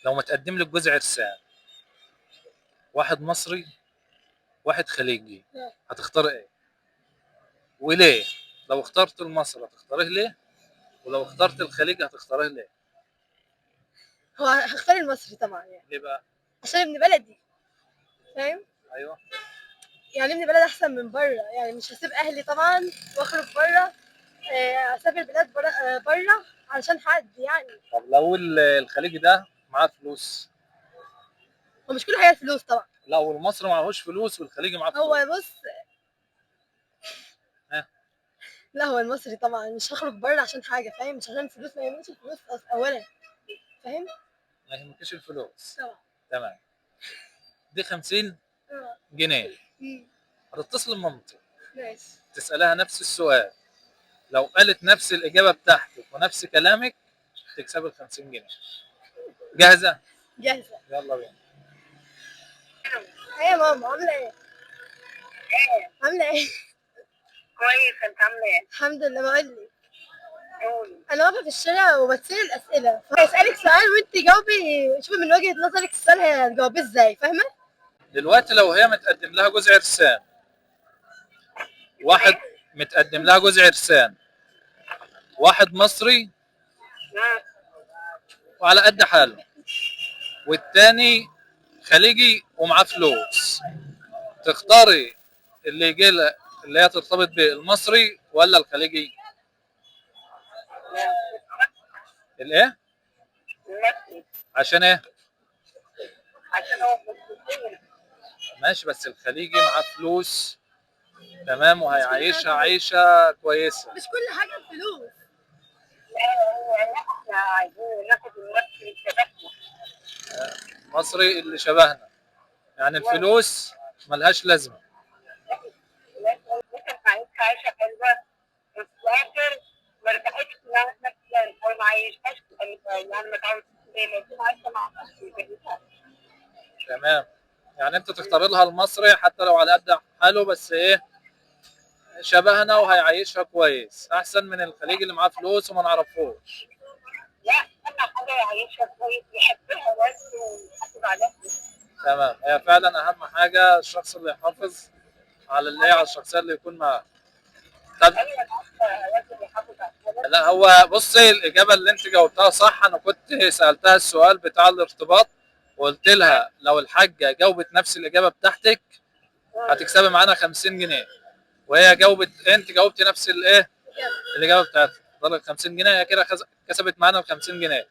لو متقدم لك جوز عرسان، واحد مصري واحد خليجي، هتختار ايه وليه؟ لو اخترت المصري هتختاريه ليه؟ ولو اخترت الخليجي هتختاريه ليه؟ هو هختار المصري طبعا يعني. ليه بقى؟ عشان ابن بلدي، فاهم؟ ايوه. يعني ابن بلد احسن من بره، يعني مش هسيب اهلي طبعا واخرج بره، اسافر بلاد بره، بره علشان حد يعني. طب لو الخليجي ده معاه فلوس؟ ومش كل حاجة الفلوس طبعا. لو المصري معهوش فلوس والخليجي معاه فلوس. هو بص، ها. لا هو المصري طبعا، مش هخرج بره عشان حاجة، فاهم؟ مش عشان فلوس، ما يهمنيش الفلوس اولا، فاهم؟ ما يهمكش الفلوس. طبعا. تمام. دي 50 جنيه. هتتصل بمامتك. ماشي. تسألها نفس السؤال، لو قالت نفس الإجابة بتاعتك ونفس كلامك تكسبي ال 50 جنيه. جاهزة؟ جاهزة. يلا بينا. ايه يا ماما، عاملة ايه؟ عاملة ايه؟ كويس، انت عامله ايه؟ الحمد لله. بقول لك، قولي. انا واقفة في الشارع وبتسأل الأسئلة، فهسألك سؤال وانت جاوبي، شوفي من وجهة نظرك السؤال هتجاوبيه ازاي، فاهمة؟ دلوقتي لو هي متقدم لها جوز عرسان، واحد متقدم لها جوز عرسان، واحد مصري وعلى قد حاله، والتاني خليجي ومعاه فلوس، تختاري اللي يجي لها اللي هي ترتبط بيه، المصري ولا الخليجي؟ الايه؟ المصري. عشان ايه؟ عشان هو مصري. ماشي، بس الخليجي معاه فلوس، تمام، وهيعيشها عيشة كويسة. مش كل حاجة الفلوس. لا هو لا، احنا عايزين ناخد المصري شبهنا. مصري اللي شبهنا، يعني الفلوس ملهاش لازمة. ممكن تعيش عيشة حلوة بس في الآخر ما ارتاحتش نفسيا أو ما عيشهاش، يعني ما تعودتش زي ما يكون عايشة مع مصري زيها. تمام، يعني انت تختار لها المصري حتى لو على قد حاله، بس ايه، شبهنا وهيعيشها كويس، احسن من الخليجي اللي معاه فلوس وما نعرفوش. لا، أهم حاجة يعيشها كويس، يحبها بس ويحافظ عليها. تمام، هي فعلا اهم حاجة الشخص اللي يحافظ على اللي على الشخصية اللي يكون معاه. طب أيوة، عارفة، لازم يحافظ عليها. لا هو بصي، الاجابة اللي انت جاوبتها صح. انا كنت سالتها السؤال بتاع الارتباط وقلت لها لو الحاجة جاوبت نفس الاجابة بتاعتك هتكسبي معانا 50 جنيه، وهي جاوبت، انت جاوبتي نفس الايه الاجابة بتاعتها، فضلت 50 جنيه. هي كده كسبت معانا ال 50 جنيه.